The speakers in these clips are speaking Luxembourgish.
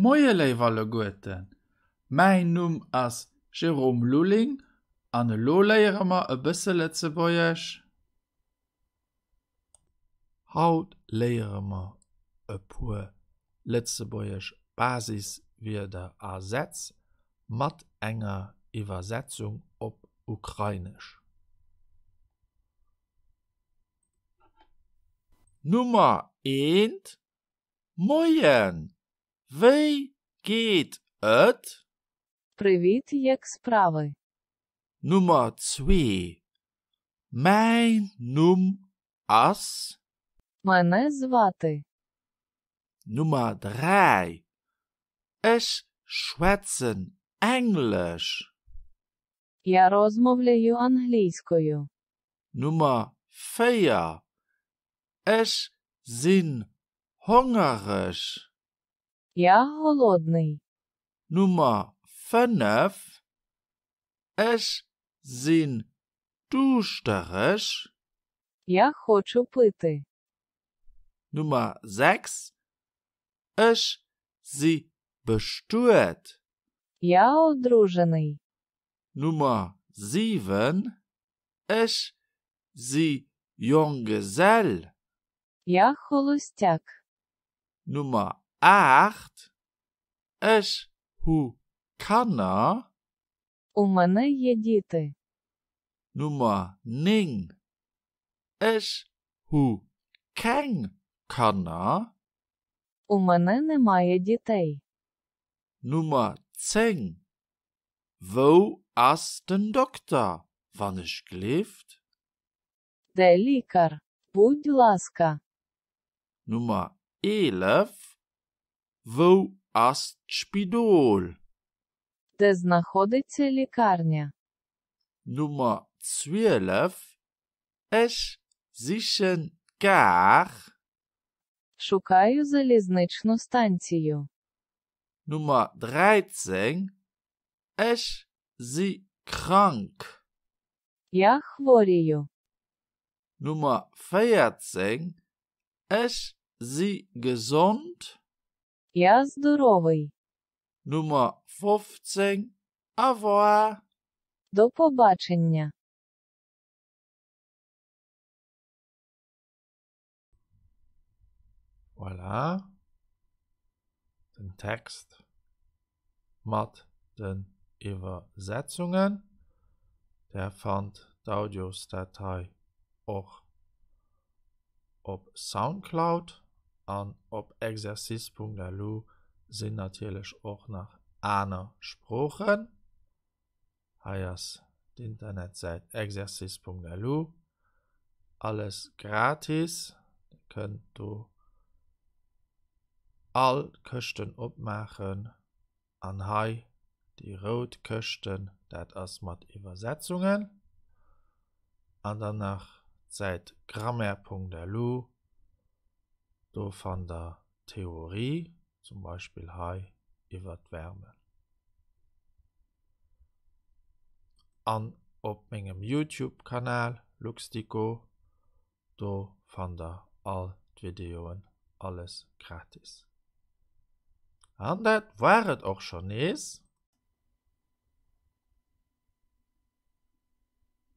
Moie léif alleguerten, mäin Numm ass Jérôme Lulling an elo léiere mer e bësse Lëtzebuergesch. Haut léiere mer e puer lëtzebuergesch Basiswierder a Sätz mat enger Iwwersetzung op Ukrainesch. Nummer eent, Moien, wéi geet et? Привіт, як справи? Nummer zwee, Mäin Numm ass. Мене звати. Nummer 3, Ech schwätzen Englesch. Я розмовляю англійською. Nummer 4, Ech sinn hongereg. Я голодний. Nummer 5, Ech sinn duuschtereg. Я хочу пити. Nummer 6, Ech si bestuet. Я одружений. Nummer 7, Ech si Jonggesell. Я холостяк. Nummer 8, Ech hu Kanner. У мене є діти. Nummer 9, Ech hu keng Kanner. У мене немає дітей. Nummer 10, Wou ass den Dokter, wann ech glift? Де лікар? Будь ласка. Nummer 11, Wou ass d'Spidol? Де знаходиться лікарня? Nummer 12, Ech sichen d'Gare. Шукаю залізничну станцію. Nummer 13, Ech si krank. Я хворію. Nummer 14, Ech si gesond. Я здоровий. Nummer 15, Au revoir. До побачення. Voilà, den Text mat den Iwwersetzungen. Der fannt d'Audiosdatei och op Soundcloud an op exercice.lu sinn natierlech och nach aner Sproochen. Hei ass d'Internetsäit exercice.lu. Alles gratis. Dir kënnt do all d'Këschten opmaachen an hei déi rout Këschten, dat ass mat Iwwersetzungen. An dann nach d'Säit grammaire.lu, do fannt der Theorie, zum Beispill hei iwwer d'Verben. An op mengem Youtube Kanal Luxdico, do fannt der all d'Videoen, alles gratis. An dat war et och schon nees.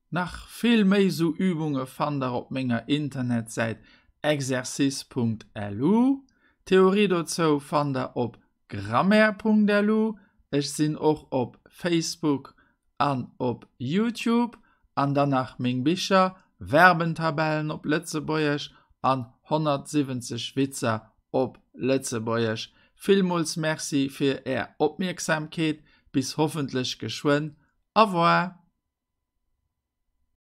Nach vill méi sou Übunge fannt der op menger Internetsäit exercice.lu. D'Theorie dozou fannt der op grammaire.lu. Ech sinn och op Facebook an op Youtube. An dann nach meng Bicher, Verbentabellen op Lëtzebuergesch an 170 Witzer op Lëtzebuergesch. Villmools Merci fir är Opmierksamkeet. Bis hoffentlech geschwënn. Au revoir!